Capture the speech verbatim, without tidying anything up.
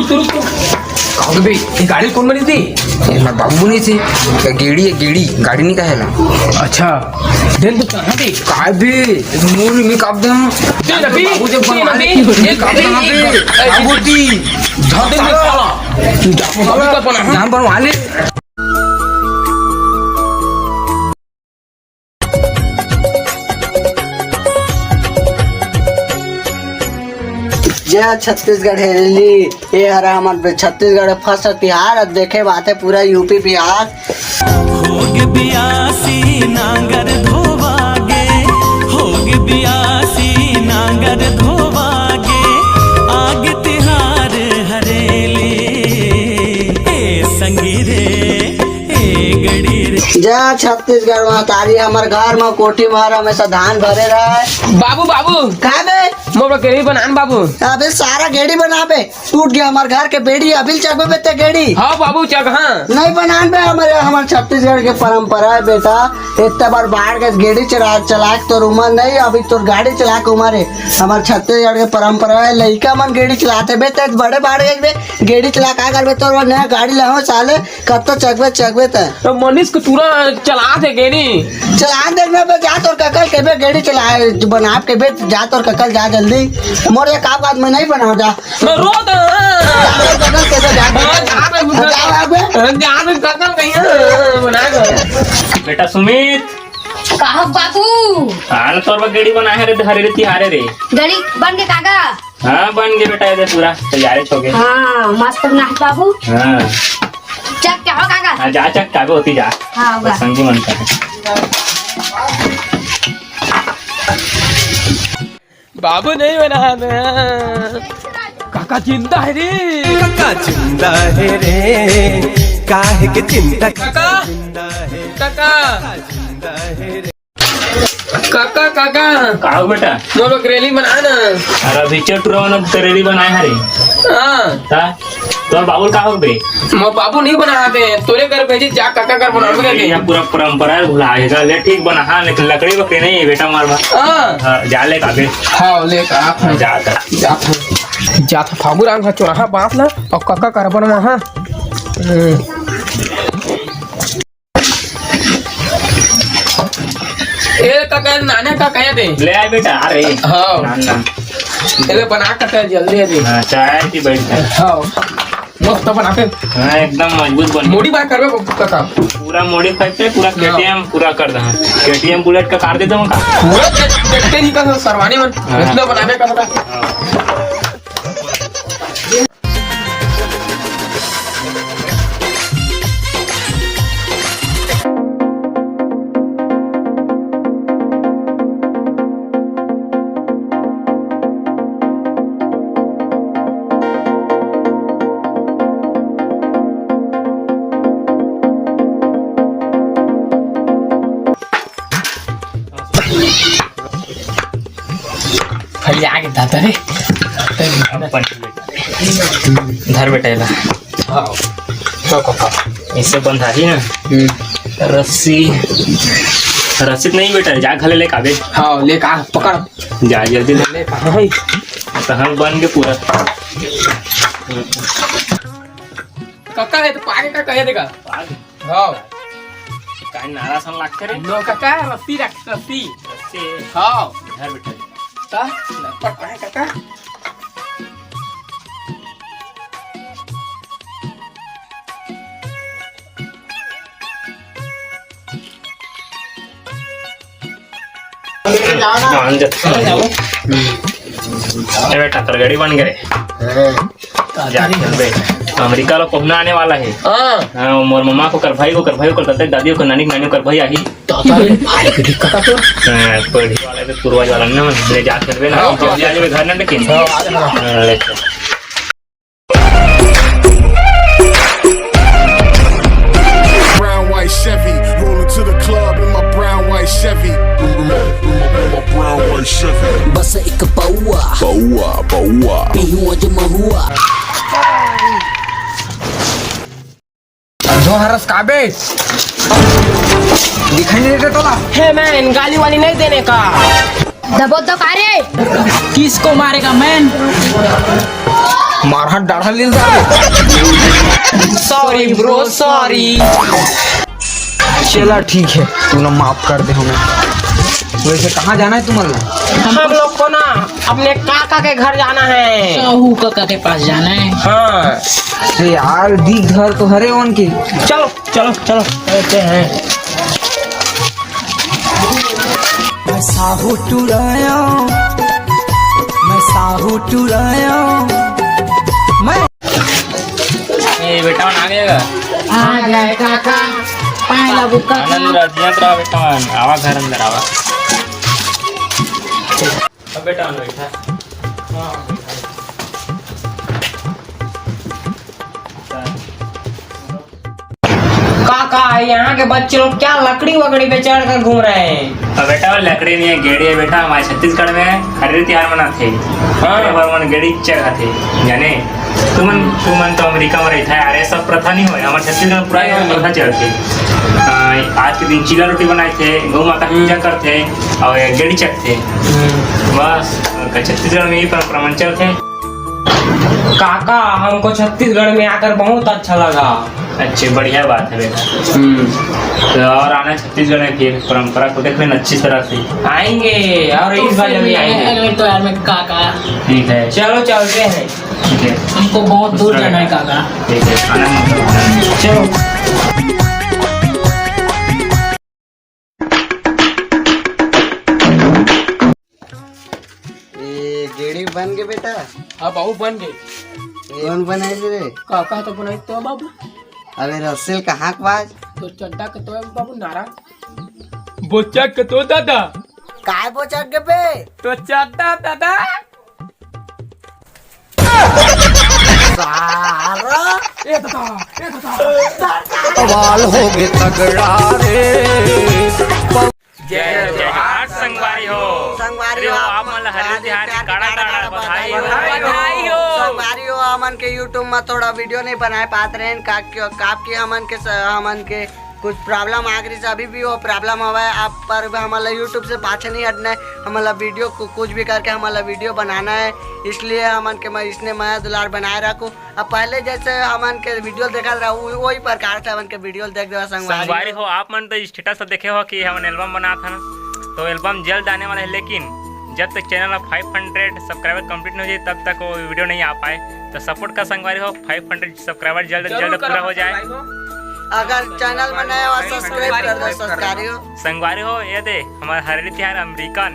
रुक, रुक, रुक। का होगे बे? ये गाड़ी कोन बनिस हे? ये हमर बाबू बनिस हे। ये गेड़ी हे, गेड़ी। गाड़ी नइ कहे ला। अच्छा। देन तो कहाँ बे? काय बे? मोर में काप दे। दे ना बे। बाबू जब दे ना बनवा बे। ले, ये काप दे ना बे। ए, बाबू दी। धर दे साला। साला। बाबू का बना। जान बनवा ले। जय छत्तीसगढ़ हरेली, ए हरा हमर छत्तीसगढ़ first तिहार, अब देखे बात हे पूरा यूपी बिहार। होगे बियासी नांगर धोवागे, होगे बियासी नांगर धोवागे, आगे तिहार हरेली, ए संगी रे। जय छत्तीसगढ़ महतारी, हमर घर म कोठी म हर हमेशा धान भरे रहय। बाबू, बाबू। का बे? मोर बर गेड़ी बनान बाबू। अबे सारा गेड़ी बनाबे, टूट गया हमर घर के बेड़ी, अभी चघबे बे ते गेड़ी। हाँ बाबू, चघ हाँ। नहीं बनान बे, हमर, हमर छत्तीसगढ़ के परंपरा हे बेटा, इतने बार बाढ़ के गेड़ी चला, चला के तोर उमर नहीं, अभी तोर गाड़ी चला के उमर हे। हमर छत्तीसगढ़ के परंपरा हे, लइका मन गेड़ी चलाथे बे, ते बड़े बाढ़ गए बे, गेड़ी चला का करबे, तोर नया गाड़ी लाओ साले। कब तक चघबे, चघबे त? तो मनीष के टूरा चलाथे गेड़ी। चला दे ना बे, जा तोर कका ल कहिबे गेड़ी चलाए, बनाब कहिबे, जा तोर कका ल, जा जल्दी। मोर ये काम काज में नहीं बनाओ, जा। मैं रो तो हाँ। जा तोर कका ल कहिबे, जा। हाँ, जा बे, जा बे। जा बे, कका कहीं बना दो। बेटा सुमित। का हो बाबू? हाल तोर बर गेड़ी बनाए हरे, हरे रे तिहारे रे। गेड़ी बन गे काका? हाँ, बन गे बेटा, ये पूरा तैयारी हो गे। हाँ, मस्त बना है बाबू। हाँ। चक क्या हो काका? हाँ, जा चक, काबे होती जा। हाँ, होगा। संगी मन का है। बाबू नहीं बना है। काका जिंदा है रे। काका जिंदा है रे, काहे के चिंता काका। जिंदा है। काका। जिंदा है रे। काका, काका। का हो बेटा? मोर बर करेली बना ना। अरे अभी चटुरवा ना करेली बनाए हरे। हाँ। ता? तोर बाबू ल का हो बे? मोर बाबू नहीं बनाते, तोरे घर भेजी जा, काका घर बनावे के। ये पूरा परंपरा है, भुला जाएगा। ले ठीक बना, हाँ, लेकिन लकड़ी वकड़ी नहीं है बेटा, मार मार। हाँ। हाँ, जा ले काबे। हाँ, ले का। हाँ, जा कर। जा था। जा था, फागू राम का चोराहा बांस ला, और काका कर बनवा, हाँ। हम्म। ए काका, नाना का कहे दे। ले आए बेटा, आ रहे। हाँ। नान, नान। ए ले बना काका, जल्दी आ दे। हाँ, चाय की बैठ जा। हाँ। मस्त बनाते। हाँ, एकदम मजबूत बन। Modify करबे काका। पूरा modify पे पूरा हाँ। KTM पूरा कर दे। KTM Bullet का कार दे दूँ का? पूरा के-, देखते नहीं का सरवानी मन। हाँ। इतना बनाबे का था। हाँ। फैला के दादा रे। अपन धर बेटा एला। हाँ। तो काका। ऐसे बंधाही ना। हम्म। रस्सी। रस्सी तो नहीं बेटा, जा घले ले काबे। हाँ, ले का, पकड़। जा जल्दी ले। ले कहाँ है? कहाँ बन के पूरा। काका है तो पागे का कहे देगा। पागे? हाँ। काय नारा सन लागते रे? नो काका, रस्सी रख, रस्सी। रस्सी? हाँ। घर बैठे। ता? लपट पाए काका। जान जा। ए बेटा, तोर गेड़ी बन गे। हाँ। जा खेलबे। अमेरिका ला पहुना आने वाला है। हाँ। हाँ, मोर ममा के ओकर भाई, ओकर भाई, ओकर दादा, दादी, ओकर नानी, नानी, ओकर भाई आही। दादा रे, भाई के दिक्कत है तो। हाँ, पढ़ी वाला है, पूर्वज वाला ना, ले जा खेलबे ना। हाँ, जल्दी आ जाबे घर ना, लेकिन। हाँ, आ जाना। हाँ, ले चल। Brown white Chevy, rolling to the club in my brown white Chevy. In my brown white Chevy. बस एक पौआ, पौआ, पौआ। पीहूं आज महुआ। अंधो हरस काबे? दिखाई नहीं देता तोला? हे मैन, गाली वाली नहीं देने का। दबो तो का रे? किसको मारेगा मैन? मारहा डाढ़ा लील सारे। Sorry bro, sorry. चला ठीक है, तू ना माफ कर दे हमें। वैसे कहाँ जाना है तुम्हारा? हम लोग को ना अपने काका के घर जाना है। साहू काका के पास जाना है। हाँ। अरे यार, दी घर तो हरे उनके। चलो, चलो, चलो, चलते हैं। मैं साहू टुराया, मैं साहू टुराया, मैं ए बेटा, आ गया का? आ गए काका, पाए लागू काका। आनंद रह, जियत रहा बेटा, आवा घर अंदर आवा। अब बेटा, बैठा। काका, यहाँ के बच्चे लोग क्या लकड़ी वकड़ी पे चढ़ कर घूम रहे हैं? अब बेटा, वो लकड़ी नहीं है, गेड़ी है बेटा। हमारे छत्तीसगढ़ में हरेली तिहार मनाथे। हाँ। ये बार मन गेड़ी चघाथे, जाने? तुमन, तुमन तो अमेरिका में रहिथा यार, ये सब प्रथा नहीं होय। हमारे छत्तीसगढ़ में पूरा ये हाँ। प्रथा चलथे। आ, आज के दिन चीला रोटी बनाथे, गौ माता की हम्म। पूजा करथे और ये गेड़ी चघथे। हम्म। बस, और छत्तीसगढ़ में ये परंपरा मन चलथे। काका, हमको छत्तीसगढ़ में आकर बहुत अच्छा लगा। अच्छे, बढ़िया बात है बेटा। हम्म। तो और आना छत्तीसगढ़ में फिर परंपरा को देखने अच्छी तरह से। आएंगे, और इस बार जल्दी आएंगे। अगले त्योहार में काका। ठीक है। चलो, चलते हैं। ठीक है। हमको बहुत दूर जाना है काका। ठीक है, आनंद। चलो। ए, गेड़ी बन गे बेटा? हाँ बाबू, बन गे। कौन बनाइस रे? काका तो बनाइस तो बाबू। अबे रसेल कहाँ के बाज? तो चड्डा के तो बाबू नारा। बोचक के तो दादा। काय बोचक के बे? तो चड्डा दादा। सारा। ए दादा, ए दादा। बवाल होगे तगड़ा रे। जय जोहार संगवारी हो। संगवारी अरे हो, आप आप मन ला हरेली तिहार के गाड़ा गाड़ा बधाई हो। बधाई हो। संगवारी हो, हमन के YouTube में थोड़ा video नहीं बनाए पात रहेन, का, क्यों, काप के हमन के स-, हमन के कुछ problem आ गई, अभी भी वो problem हवा है। आप पर हमन ला YouTube से पाछे नहीं हटना है, हमन ला video को कुछ भी करके हमन ला video बनाना है, इसलिए हमन के म-, इसने मया दुलार बनाए रखो। अब पहले जैसे हमन के video देखत रहा, उ-, वही प्रकार से हमन के video देख देवा संगवारी। संगवारी हो, आप मन तो status तो देखे हो कि हमन album बनात हन, तो album जल्द आने वाला है, लेकिन जब तक channel में five hundred subscriber complete नहीं हो जाए, तब तक वो video नहीं आ पाए। तो support कर संगवारी हो, five hundred subscriber जल्द जल्द पूरा हो जाए। अगर channel में नया हो, subscribe कर दो संगवारी हो। संगवारी हो, ये दे हमारा हरेली तिहार अमेरिकन